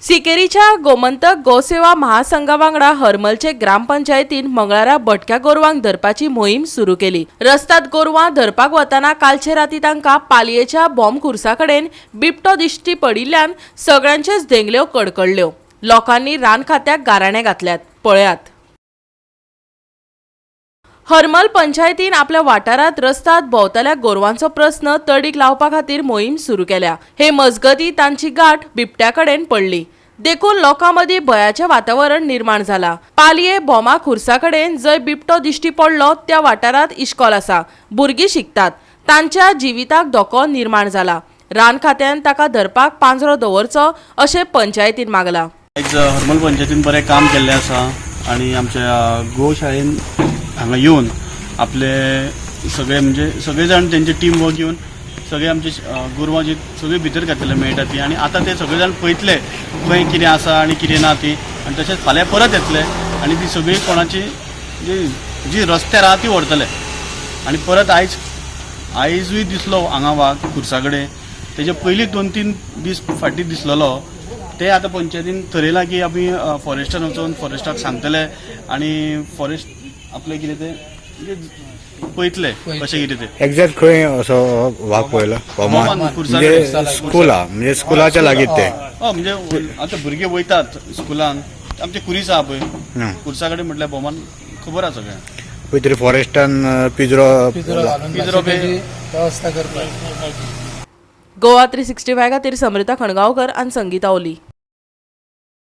सिकेरीच्या गोमंतक गोसेवा महासंघा वांगडा हरमलचे ग्रामपंचायतीन मंगळारा भटक्या गोरवांक धरपाची मोहीम सुरू केली. रस्त्यात गोरवां धरपाक वतना कालचे राती तांकां पालयेच्या बॉम्ब खुर्सा कडेन बिबटो दिश्टी पडिल्ल्यान सगळ्यांचेच धेंगल्यो कडकडल्यो. लोकांनी रान खात्याक गाराणें घातल्यात. पळयात. हरमल पंचायतीन आपल्या वाठारांत रस्त्यात भोंवतल्या गोरवांचो प्रस्न तडीक लावपा खातीर मोहीम सुरू केल्या. हे मजगतीं तांची गांठ बिबट्या कडेन पडली. देखून लोकां मदीं भंयाचें वातावरण निर्माण जाला. पालये भोमा खुर्सा कडेन जंय बिबटो दिश्टी पडलो त्या वाठारांत इश्कोल आसा. भुरगीं शिकतात. तांच्या जिविताक धोको निर्माण जाला. रान खात्यान ताका धरपाक पांजरो दवरचो अशें पंचायतीन मागलां. आयज हरमल पंचायतीन बरें काम केल्लें आसा आनी आमच्या गोशाळेन हांगा येवन आपले सगळे, म्हणजे सगळे जाण तेंचे टीम वर्क घेवन सगळे आमचे गोरवां जी सगळी भितर घातलेले मेळटा ती. आनी आतां ते सगळे जाण पळयतले खंय कितें आसा आनी कितें ना ती. आनी तशेंच फाल्यां परत येतले आनी ती सगळी कोणाची जी जी रस्त्यार आहा ती व्हरतले. आनी परत आयजूय दिसलो हांगा वाग खुर्सा कडेन. तेजे पयलीं 2-3 दीस फाटीं दिसलेलो. ते आतां पंचायतीन थरयलां की आमी फॉरेस्टान वचून फॉरेस्टाक सांगतले आनी फॉरेस्ट आपलें कितें तें म्हणजे पळयतले कशें कितें तें. एक्झॅक्ट खंय असो वाग पळयला? भोमान, भोमान. खुर्सा म्हणजे कडेन. स्कुला, म्हणजे स्कुलाच्या लागींच ते? हय, म्हणजे आतां भुरगे वयतात स्कुलान, आमचे कुरीस आहा पळय, कुर्सा कडेन म्हटल्यार भोमान खबर आसा सगळ्यांक. खंय तरी फॉरेस्टान पिंजरो पिंजरो घालून पिंजरो मातशी तेजी वेवस्था करपाक. गोवा 365 खातीर समृता खणगांवकर आनी संगीता ओली.